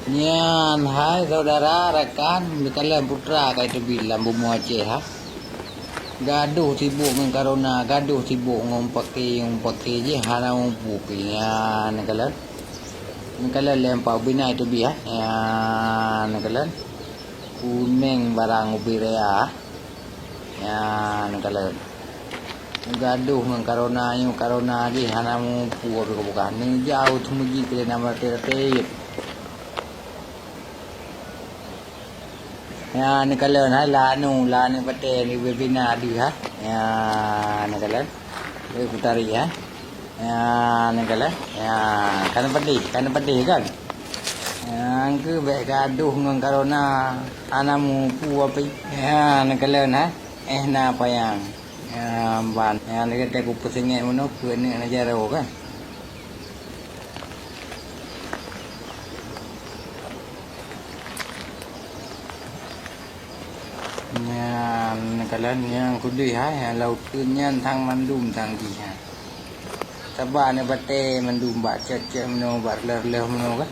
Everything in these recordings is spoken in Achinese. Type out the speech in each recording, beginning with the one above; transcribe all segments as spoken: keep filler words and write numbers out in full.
Nyan hai saudara rakan, neukalon putra ka teubiet lam bumoe Aceh ha. Gadoh sibok ngon corona, gadoh sibok ngon paké, ngon paké jih hana mupu pi. Nyan neukalon. Neukalon lé empat ubé na teubiet ha. Nyan neukalon. Kuneng barang ubé raya ha. Nyan neukalon. Gadoh ngon corona nyoe, corona jih hana mupu pi buka. Neujauh teumeugi keu lé na maté-maté. Nyan neukalon ha, lanu, lanu paté ni bebina deuh ha. Nyan neukalon. Weh putari ha. Nyan neukalon. Nyan kan pedih, kan pedih kan. Nyan keu bék gadoh ngon corona, hana mupu api. Nyan neukalon ha. Eh na payang. Nyan ban. Nyan lagèe teuku peusengét meunoe keu aneuk na jaroe kan. Nyan neukalon nyang kudui hai, nyang lam uteuen nyan thang mandum thang jih hai. Saba aneuk batèe mandum bak cot-cot meunoe, bak reuloh-reuloh meunoe kan.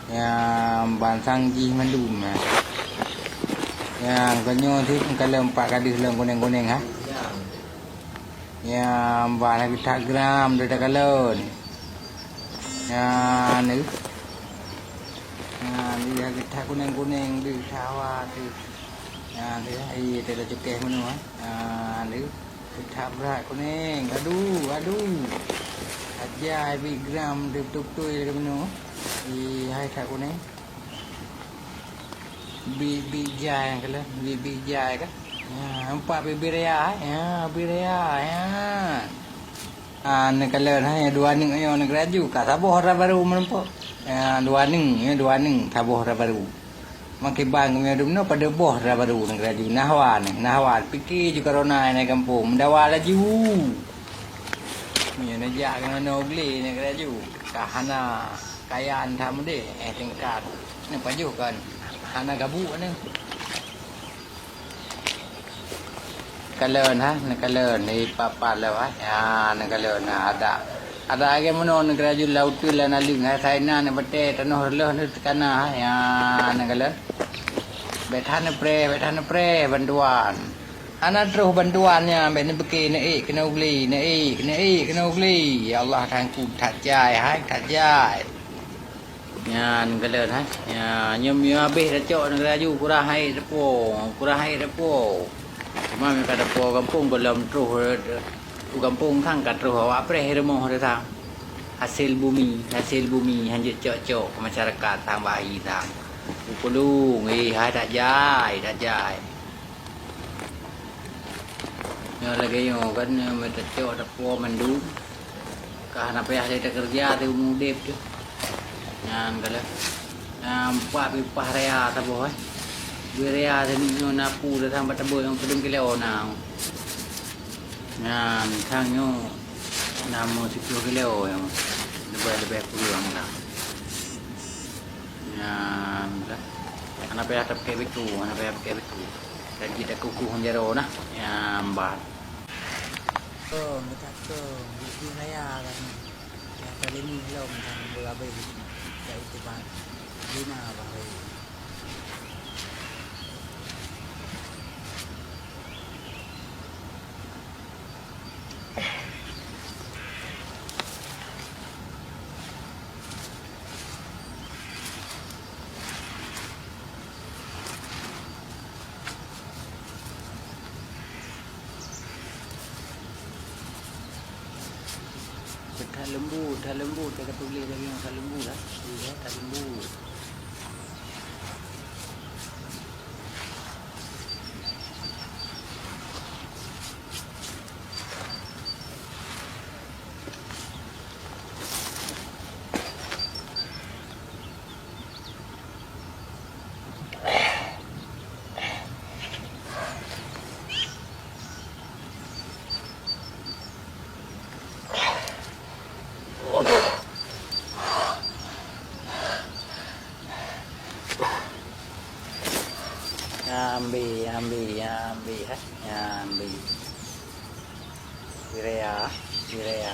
Nyan ban thang jih mandum hai. Nyan keunyoe cit neukalon pat ka deuh lom kuneng-kuneng hai. Nyan ban lagèe that gram deuh takalon. Nyan deuh. Nyan deuh lagèe that kuneng-kuneng deuh, that hawa deuh. Nyan deuh, ie teuka cukéh meunoe. Nyan deuh. That brat kuneng. Aduh, aduh. Aja bit gram deuh beutôi-beutôi lagèe meunoe. Ih, hai that kuneng. Bit-bit jai nyang keu lheueh, bit-bit jai ka. Ya, nampak bit-bit raya, ya, bit raya, ya. Ah, neukalon ha, ya, dua neuk nyoe neukalaju, ka saboh raya baru meurumpok. Ya, dua neuk, ya, dua neuk saboh raya baru. Makiban keumeung dum nyoe pada boh raya baru neukalaju. Nah wan, nah wan, pike ju corona nyan gampông, meudawa laju. Nyoe neujak keunoe glé neukalaju. Ka hana Kaya that meudeh, eh, tingkat. Neupajoh kan. Hana gabuek nyoe. Kalon ha, neukalon, neupapat lom ha. Ya, neukalon ha, ada. Ada lagèe meunoe neukalaju lam uteuen lam naleueng ha, sai na neubatèe tanoh reuloh neuteukana ha. Ya, neukalon. Bèk that neupreh, bèk that neupreh bantuan. Hana troh bantuan nyan, bèk neupike, neuék keunoe glé, neuék, neuék keunoe glé. Ya Allah, Tuhanku, that jai hai, that jai. Nyan kalon hai. Nyan, nyoe meunyoe habéh tacok neukalaju, kurang hai teupô, kurang hai teupô. Cuma meunyoe ka teupô gampông, gohlom troh, eh, u gampông sang ka troh awak preh rumoh teuh sang. Hasil bumi, hasil bumi, hanjeuet cok-cok keu masyarakat sang, bak hi sang. Bukulu, eh, hai that jai, that jai. Nyoe lagèe nyoe kan, nyoe meutacok tapuwoe mandum. Ka hana payah lé takeureuja teuh meudép teuh. Nyan ka lheueh. Nyan pat pih pah raya saboh, eh. Bui raya teuh nyoe na pu datang bak tabeuet nyang padum kilo na. Nyan sang nyoe na meu siplôh kilo nyoe. Leubeh-leubeh puluh nyang na. Nyan lah. Hana payah tapakèk batu, hana payah pakèk batu. Dan jeuet takukuh ngon jaroe nah. Nyan ban. Kong, geutak kong, geubiet raya kan. Nyang paleng lom kan beurabé. Jak itu ban. Bina bang lé. That leumbot, that leumbot, ka tuléh lagèe nyan, that leumbot, ha? Iya, that leumbot. Ambi, ambi, ambi, ha? Ambi. Wirea, wirea.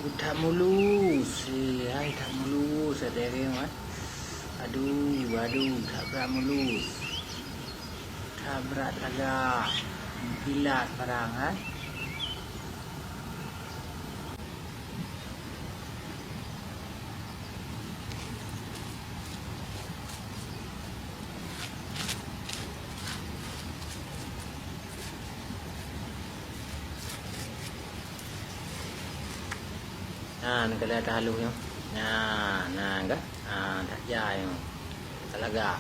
That mulus, eh, hai that mulus, ada orang, eh. Aduh, aduh, that brat mulus. That brat lagak. Kilat barang, eh. Nah, neukalai tahalus nyoe. Nah, nah, ka? Ah, that jai nyoe. Talaga.